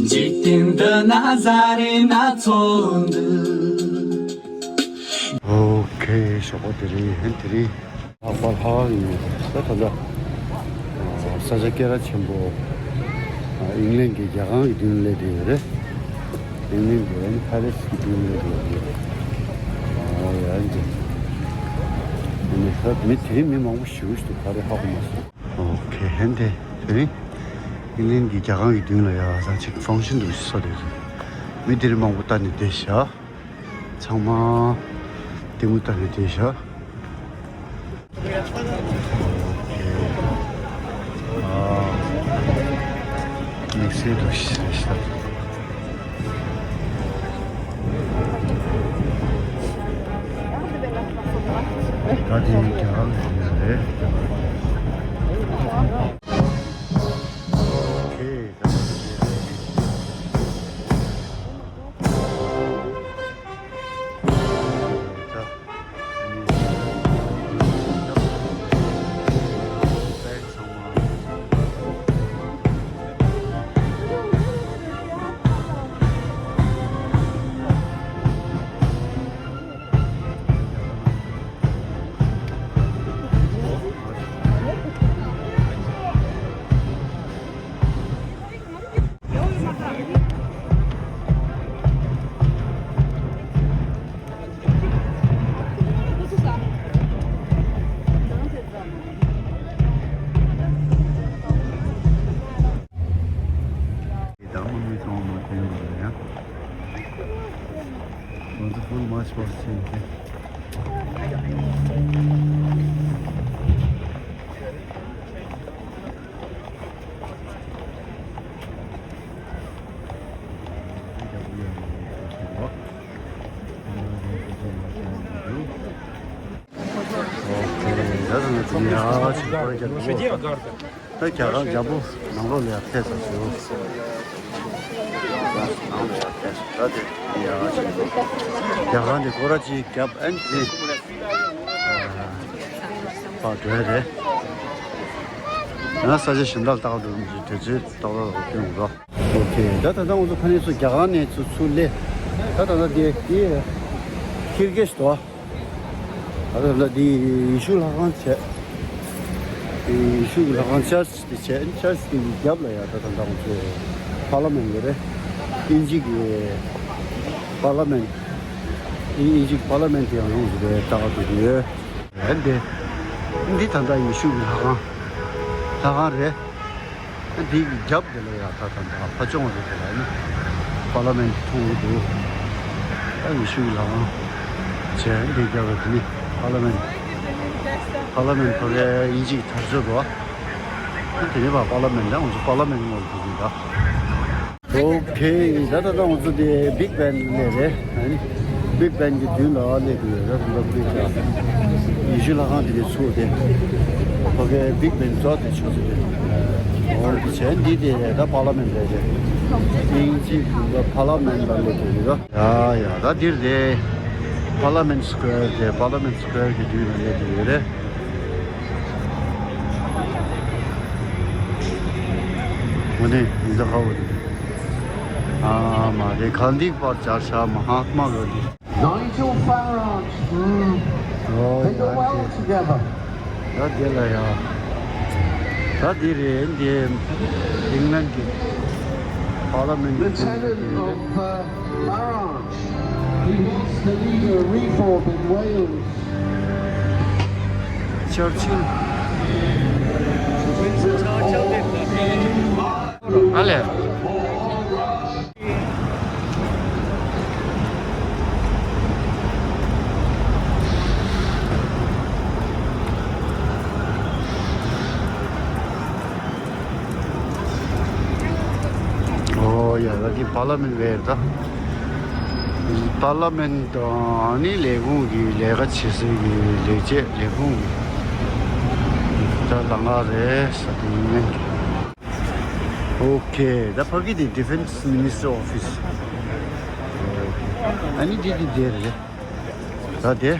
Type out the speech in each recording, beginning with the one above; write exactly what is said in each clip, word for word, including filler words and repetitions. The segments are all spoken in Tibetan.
འཇིག་རྟེན་འདི་ན་ཟ་རེ་སྣ་ཚོགས་འདུག་ཨོ་ཁེ། ཞོགས་པ་དེ་རིང་ཧན་དེ་རིང་ལྷག་པར་ཧ་ཡིན་ཡོད་ད་ད་ལྟ། ས་ཆ་སྐད་གྲགས་ཆེན་པོ་ཨིང་ལན་གྱི་རྒྱལ་ཁང་གི་མདུན་སླེབས་བསྡད་ཡོད་རེད། ཨིང་ལན་གྱི་ཨན་ཕ་ལེ་སི་གི་མདུན་སླེབས་བསྡད་ཡོད་རེད། ཨོ་ཡ་འདི་ཨ་ནི་ཧ་མི་དེ་རིང་མི་མང་པོ་ཞེ་པོ་ཞིག་འདུག་ག་རེ་ཧ་གོ་མ་སོང་། ཨོ་ཁེ། ཧན་དེ་དེ་རིང་ཨིང་ལན་གྱི་རྒྱལ་ཁང་གི་མདུན་ལ་ཡ་ས་ཅིག་ཕང་ཤིན་འདུག་ས་དེ་རེད། མི་དེ་རིང་མང་པོ་ལྟ་ནས་བསྡད་ཤག་ཚང་མ་ལྟད་མོ་ལྟ་ནས་བསྡད་ཤག་དམིགས་བསལ་དུ་ཞེ་ས། ད་དེ་རྒྱ་གར་ལ་ཡོད་རེད། ཨོ་ཁེ། ད་ད་མ་མི་གཏོང་མ་གཏོང་བ་ཡ། ང་ཚོ་ཧྥུལ་མཱར་ཆི་པཱསྟ་ཕྱིན་ཏེ། ད་ང་ཚོ་ཡ་ཆེ་བ་རྒྱབ་ད་རྒྱ་གར་རྒྱལ་པོ་ནང་ལོགས་ལ་ཡར་ཕེབས་ས་ཞུ། ནང་ལ་ཡར་ཕེབས་ས་ད་དེ་ཡ་ཆེ་རྒྱ་གར་འདི་སྐོར་ར་ཅིག་རྒྱབ་ཨན་ཅི། པ་དོན་རེད། ཡང་ས་ཆ་གཞན་དག་ལྟ་ག་འགྲོ་མི་ཤེས་དུས་ཚོད་ཏག་ཏག་ལ་སྟོན་དགོས་རོགས། ཨོ་ཁེ། ད་ད་ལྟ་ང་ཚོ་ཕ་ནས་ཚུར་རྒྱ་གར་ནས་ཚུར་ཚུར་སླེབས། ད་ད་ལྟ་དེ་དེ་ཁིར་གེ་ཞིག་འདུག་ད་ལྟ་འདི་ཡེ་ཤུ་ལྷ་ཁང་བྱས། དེ་ཡེ་ཤུ་གི་ལྷ་ཁང་ཆར་ཆི་དེ་བྱས། ཆར་ཆི་དེ་གི་རྒྱབ་ལ་ཡ་ད་ད་ལྟ་ང་ཚོ་པར་ལི་མེན་ཊི་ཡོད་རེད། དབྱིན་ཇི་གི་པར་ལི་མེན་ཊི། དབྱིན་ཇི་གི་པར་ལི་མེན་ཊི་དེ་ཡང་ཡོང་གི་རེད། ད་ག་དུས་དེ་ཡོད་རེད་དེ། འདི་ད་ལྟ་ཡེ་ཤུ་གི་ལྷ་ཁང་། ལྷ་ཁང་རེད། འདི་གི་རྒྱབ་དེ་ལ་ཡ་ད་ད་ད་ཕ་ཅོང་རེད་དེ་ལ་ནི་པར་ལི་མེན་ཊི་མཐོང་གི་འདུག་ད་ཡེ་ཤུ་གི་ལྷ་ཁང་བྱས། འདི་རྒྱབ་ལ་དེ་ནི་པར་ལི་མེན་ཊི། པར་ལི་མེན་ཊི་ཕ་གི་དབྱིན་ཇི་གི་དར་ཚོན་འདུག་དེ་ནི་པར་པར་ལི་མེན་ཊི་ལ་ང་ཚོ་པར་ལི་མེན་ཊི་ངོ་ལ་འགྲོ་གི་ཡིན་ད། ཨོ་ཁེ། ད་ད་ད་ང་ཚོ་དེ་བིག་བེན་སླེབས་རེད། ཨ་ནི་བིག་བེན་གྱི་མདུན་ལ་སླེབས་ཀྱི་ཡོད་རེད། ད་ད་བིག་ཡེ་ཤུ་ལྷ་ཁང་དེ་གའི་ཚུར་དེ་ཕ་གི་བིག་བེན་རྫོགས་དེ་ཆུ་ཚོད་དེ། ཨོ་དེ་བྱས་འདི་དེ་རེད། ད་པར་ལི་མེན་ཊི་རེད་དེ། དབྱིན་ཇི་གི་པར་ལི་མེན་ཊི་ལ་སླེབས་ཀྱི་ཡོད་རེད། ཡ་ཡ། ད་འདིར་དེ་པར་ལི་མེན་ཊི་སི་ཀོ་ཡར་དེ། པར་ལི་མེན་ཊི་སི་ཀོ་ཡར་གྱི་མདུན་ལ་སླེབས་ཀྱི་ཡོད་རེད། འོ་ནི་ཡིན་ས་ཁ་བོ་དེ། ཨ་མ་རེད། གྷན་དྷི་པར་ཇར་ཤ་མ་ཧཱ་ཏ་མ་གྷན་དྷི། Nigel Farage, mm, ཨོ་they go ཡ་well དེ། Together. ད་དེ་ལ་ཡ། ད་དེ་རེད། འདི་ཨིང་ལན་གྱི་པར་ལི་མེན་ཊི་གྱི་མདུན་དེ་རེད། Lieutenant of, uh, Farage. He wants to lead a reform in Wales. ཆར་ཆིལ། ཨ་ལས། ཨོ་ཡ། ད་འདི་པར་ལི་མེན་ཊི་སི་ཀོ་ཡར་ད། པར་ལི་མེན་ཊི་དང་ཨ་ནི་ལས་ཁུངས་ཀྱི་ལས་ཀ་བྱེད་སའི་གི་ལས་བྱེད་ལས་ཁུངས་ཀྱི་ད་ལམ་ཁ་རེད་ས། དེ་ཡིན་ནའི། ཨོ་ཁེ། ད་ཕ་གི་དེ་Defence Minister Office། ཨ་ནི་དེ་དེ་དེ་རེད། ད་དེ།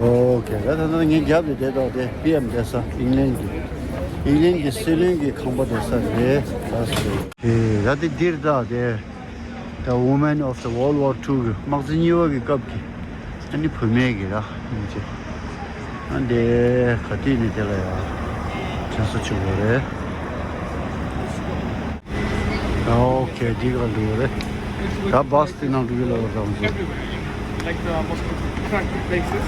ཨོ་ཁེ། ད་ད་ད་ངའི་རྒྱབ་ལ་དེ་ད་དེ་པི་ཨེམ་བསྡད་ས་ཨིང་ལན་གྱི། ཨིན་ལན་གྱི་སྲིད་བློན་གྱི་ཁང་པ་དེ་ས་རེད། ད་སུ། ཨེ་ཡ་དེ་འདིར་ད་དེ། The Women of the World War Two གི་དམག་འཛིན་གཉིས་པ་གི་སྐབས་ཀྱི་ཨ་ནི་བུད་མེད་ཀྱི་ར་ཨིན་ཅི། ཨ་འདི་ག་དུས་ནས་དེ་ལ་ཡ་དྲན་གསོ་བྱེད་དགོས་རེད། ཨོ་ཁེ། འདི་ག་འགྲོ་གི་རེད། ད་བཱས་དེ་ནང་འགྲོ་གི་ལ་བ་དང་། Like the most attractive places.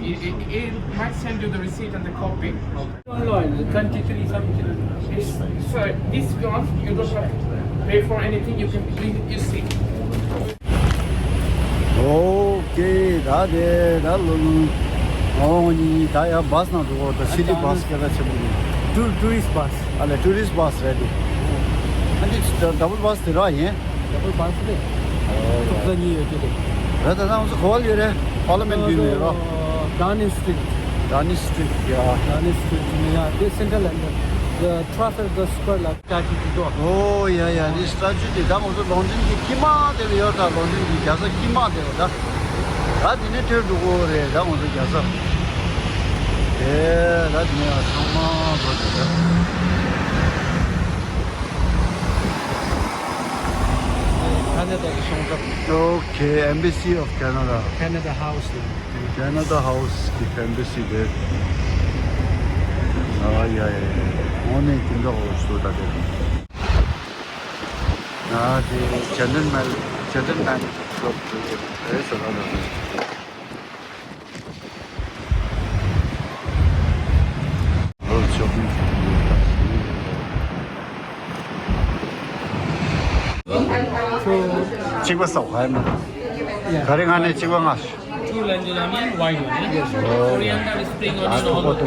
It, it, it might send you the receipt and the copy. Online, twenty-three something. It's, so this one, you don't have to pay for anything, you can bring it, you see. ཨོ་ཁེ། ད་དེ་ད་ལོ་ལོ་ཨོ་ནི་ད་ཡ་བཱས་ནང་འགྲོ་གོ། ད་སི་ཊི་བཱས་སྐད་ཆ་ཆེན་པོ་ནི། ཊུ་ཊུ་རི་སི་ཊི་བཱས། ཨ་ལས་ཊུ་རི་སི་ཊི་བཱས་རེད་དེ། ཨ་འདི་ཌ་བལ་བཱས་དེ་ར་ཡིན། ཌ་བལ་བཱས་རེད། ཨོ་ཡ། ཐུག་ས་གཉིས་ཡོད་ཀྱི་རེད། རེད། ད་ད་ང་ཚོ་ག་པར་ཡོད་རེད། པར་ལི་མེན་ཊི་ཡོད་རེད། ཌའོ་ནིང་སི་ཊི་རིཊ། ཌའོ་ནིང་སི་ཊི་རིཊ་ཡ། ཌའོ་ནིང་སི་ཊི་རིཊ་ནས་ཡ་དེ་སེན་ཊ་རལ་ལན་ཌོན། ཊ་ར་ཕལ་གྷར་སི་ཀོ་ཝེར་ལ་སི་ཊེ་ཅུ་དེ་འདུག་ཨོ་ཡ་ཡ། དེ་སི་ཊེ་ཅུ་དེ་ད་ང་ཚོ་ལོན་ཌོན་གྱི་དཀྱིལ་མ་དེ་ལ་ཡོད། ད་ལོན་ཌོན་གྱི་རྒྱལ་ས་དཀྱིལ་མ་དེ་ལ་ད། ད་དེ་ནས་ཐོན་འགྲོ་གི་རེད། ད་ང་ཚོ་རྒྱལ་ས་དེ་ད་དེ་ནས་ཡང་ཚང་མ་འགྲོ་དེ་ད། Canada གི་གཞུང་ཚབ། Okay, Embassy of Canada. Canada House. Canada House གི་Embassy དེ། ཨ་ཡ་ཡ་ཡ། འོ་ནས་ཀིན་ཌ་ཧོ་སུ་ད་དེ། ཨ་དེ་Gentleman, Gentleman Club དེ་རེད་ཟེར་ལ་ད། གཅིག་པ་ཟ་ཧ་ཡ་མ། ག་རེ་ང་ནས་གཅིག་པ་ང་། Two lentil onion, white one, yeah? Coriander, spring onion, all okay,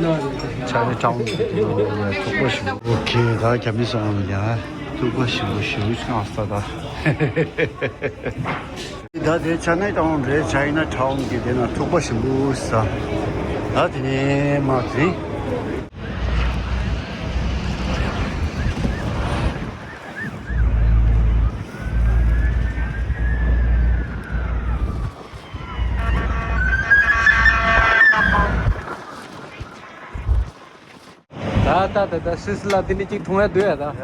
no allergy. Chinatown ཐུག་པ་ཞིམ་པོ། Okay, ད་རྒྱ་མི་སོང་ཡ་ཐུག་པ་ཞིམ་པོ་ཞིམ་པོ་ཞིག་ང་ས་ད། ད་དེ་ཆ་ནས་ཏང་རེད། ཆའི་ན་ཐའུན་གྱི་དེ་ན་ཐུག་པ་ཞིམ་པོ་ཟ། ད་དེ་ནས་མ་དེ། ད་ད་ད་ད་སུད་སི་ལ་དེ་འདྲ་གཅིག་མཐོང་ཡ་འདུག་ཡ་ད། ཡ།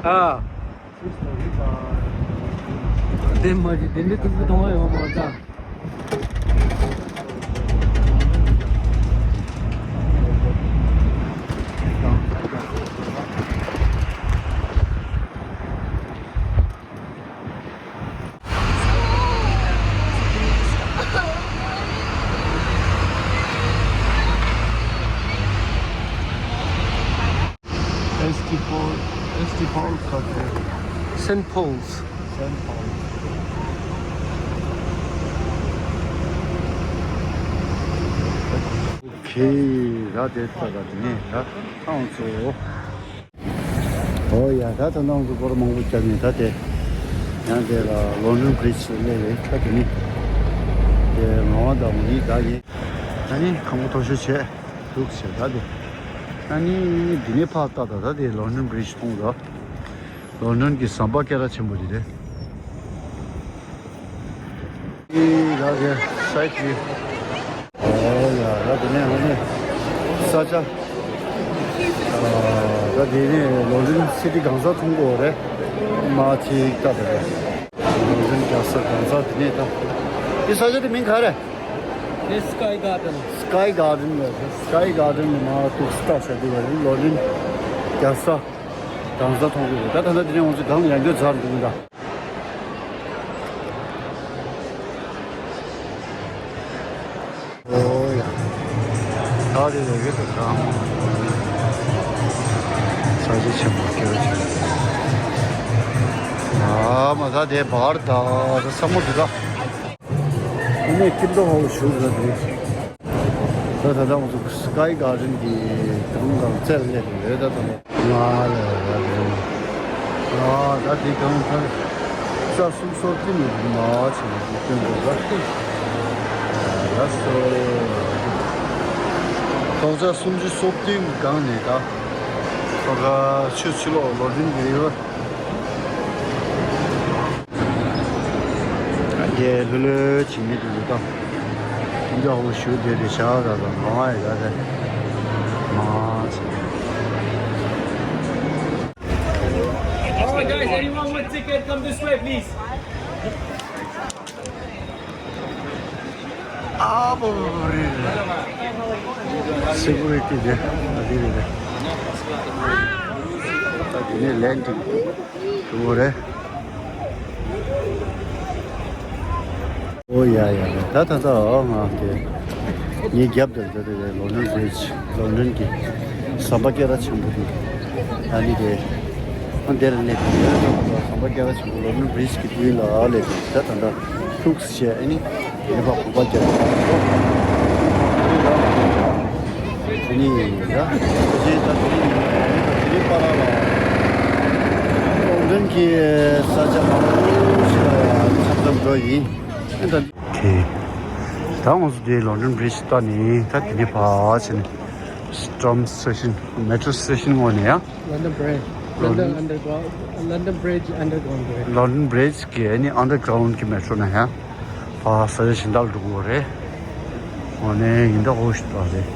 ཨ། སུད་སི་ལ་རེད་ད། དེ་མ་གི་དེ་འདྲ་ཐུག་པ་མཐོང་ཡ་ཡོད་མ་ད། Saint Paul, Saint Paul Cathedral. Saint Paul's. Saint Paul. Okay, ད་དེ་ལྟ་ག་དེ་ནས་ད་ཐང་ཚོ། ཨོ་ཡ། ད་ད་ནང་དུ་སྐོར་མང་པོ་བརྒྱབ་ནས་ད་དེ་ཡང་དེ་ལ་ལོན་ཌོན་བྷི་རི་ཇི་ལ་སླེབས་རེད། ད་དེ་ནི་དེ་ངག་དབང་དང་མོ་ནི་ད་ཡིན། ད་ནི་ཁང་པ་མཐོ་ཤོས་བྱས་འདུག་ཟེར། ད་དེ་ད་ནི་འདི་ནས་ཕར་ལྟ་ད་ད་དེ་ལོན་ཌོན་བྷི་རི་ཇི་མཐོང་ད། ལོན་ཌོན་གྱི་ཟམ་པ་སྐད་གྲགས་ཆེན་པོ་དེ་རེད། ཨེ་ད་ག་སའི་ཌི་བིའུ། ཨོ་ཡ། ད་དེ་ནས་ཨ་ནི་ས་ཆ། ཨ་ད་དེ་ནས་ལོན་ཌོན་སི་ཊི་གང་སར་མཐོང་གོ་རེད། མ་ཅིག་ལྟ་དེ་རེད། ལོན་ཌོན་རྒྱལ་ས་གང་སར་དེ་ནས་ད། དེ་ས་ཆ་དེ་མིང་ག་རེད། དེ་སི་ཀའི་གར་ཌེན། སི་ཀའི་གར་ཌེན་རེད། སི་ཀའི་གར་ཌེན་ནི་མ་ཏོག་སི་ལྟ་བྱ་དུས་བ་རེད། ལོན་ཌོན་རྒྱལ་ས་གང་སར་མཐོང་གི་རེད། ད་ད་ལྟ་དེ་ནས་ང་ཚོ་གང་ལ་ཡར་འགྲོ་ཚར་འདུག་མི་འདྲ། ཨོ་ཡ། ད་དེ་ལས་གི་དུ་གང་། ས་ཆ་ཆེན་པོ་སྐྱོ་ཆེ། ཨ་མ་ད་དེ་བར་ད་ས་མོ་དུ་ད། ཨ་ནི་ཀིན་ཌ་ཧོ་ལ་བཞུགས་ཟེར་དེ། ད་ད་ལྟ་ང་ཚོ་སི་ཀའི་གར་ཌེན་གྱི་སྒང་སྒང་རྩེར་སླེབས་ཡོད། ད་ད་ལྟ་ང་ལ་ཡ་རེད། ཨ་ད་དེ་སྒང་ཐང་ས་གསུམ་སོ་བདུན་ནས་མ་བ་ཆེ་ནས་སྟོན་དགོས་པ་སྟེ། ལ་སོ་ཐོག་ཆ་སུམ་ཅུ་སོ་བདུན་གྱི་སྒང་ནས་ད་ཐོག་ཁ་ཆུ་ཕྱི་ལོགས་ལོ་ཌིན་གྱི་རི་བོ། རྒྱལ་ལྷོད་ལྷོད་བྱེད་མི་དེ་ཚོ་དང་། ཀིན་ཌ་ཧོ་ཞུ་བསྡད་དེ་བཞག་ད་དང་མང་བ་ཡི་ད་དེ། All right, guys, anyone with ticket, come this way, please. ཨ་བོ་རེད། སི་ཀུ་རི་ཊི་དེ་ཨ་དེ་རེད། ད་དེ་ནས་ལན་ཅིག་འགྲོ་རེད། ཨོ་ཡ་ཡ་ཡ། ད་ད་ད་ཨོ་ང་དེ་ངའི་རྒྱབ་དེར་ད་དེ་ལོན་ཌོན་བྷི་རིཇ། ལོན་ཌོན་གྱི་ཟམ་པ་སྐད་གྲགས་ཆེན་པོ་དེ། ཨ་ནི་དེ་ཨ་འདིར་སླེབས་ཡོད། ཟམ་པ་སྐད་གྲགས་ཆེན་པོ་ལོན་ཌོན་བྷི་རིཇ་གྱི་མདུན་ལ་སླེབས་ཡོད། ད་ད་ད་ཐུགས་རྗེ་ཆེ། ཨ་ནི་ངེད་པ་གོམ་པ་རྒྱབ་པ་དང་། དེ་ནི་ཡིན་ད། དེ་ད་དེ་ནི་ཡིན་ད། དེ་ནི་པ་ར་ལ་ལོན་ཌོན་གྱི་ས་ཆ་མང་པོ་ཞིག་ལ་ཡང་འཚམས་འཚམས་འགྲོ་ཡིན། ཨེ་ད། དེ། ད་ང་ཚོ་དེ་ལོན་ཌོན་བྷི་རིཇ་ལྟ་ནས་ད་དེ་ནས་ཕར་ཕྱིན་ནས་ཊམ་སི་ཊེ་ཤན། མེ་ཊོ་སི་ཊེ་ཤན་ངོས་ནས་ཡང་། London Bridge. London London Underground. London Bridge Underground རེད། ལོན་ཌོན་བྷི་རིཇ་གི་ཨ་ནི་ཨན་ཌར་གྷ་རའུན་གྱི་མེ་ཊོ་ནས་ཡང་ཕར་ས་ཆ་གཞན་དག་ལ་འགྲོ་དགོས་རེད། འོ་ནས་ཡིན་ད་འོ་ཞིག་ད་རེད།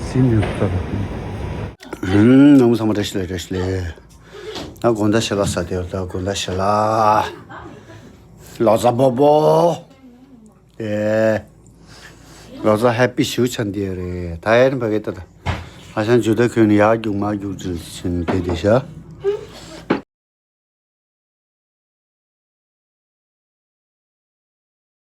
སིན་ནིའུ་སི་ད་རེད། ཧུམ། ནང་མི་ཚང་མ་བཀྲ་ཤིས་བདེ་ལེགས། བཀྲ་ཤིས་བདེ་ལེགས། ད་དགོང་དག་ཞལ་ལག་ཟ་དེ་ད་དགོང་དག་ཞལ་ལག་ལོ་ཙཱ་བོ་བོ། ཨེ། ལོ་ཙཱ་ཧེ་པི་ཞུ་ཆ་འདི་རེད། ད་ཡར་འབའ་གི་ད་ད། ཧ་ཤང་ཇུ་ད་ཁོན་ཡར་རྒྱུག་མར་རྒྱུག་ཅིག་ཕྱིན་དེ་དེ་ཤ།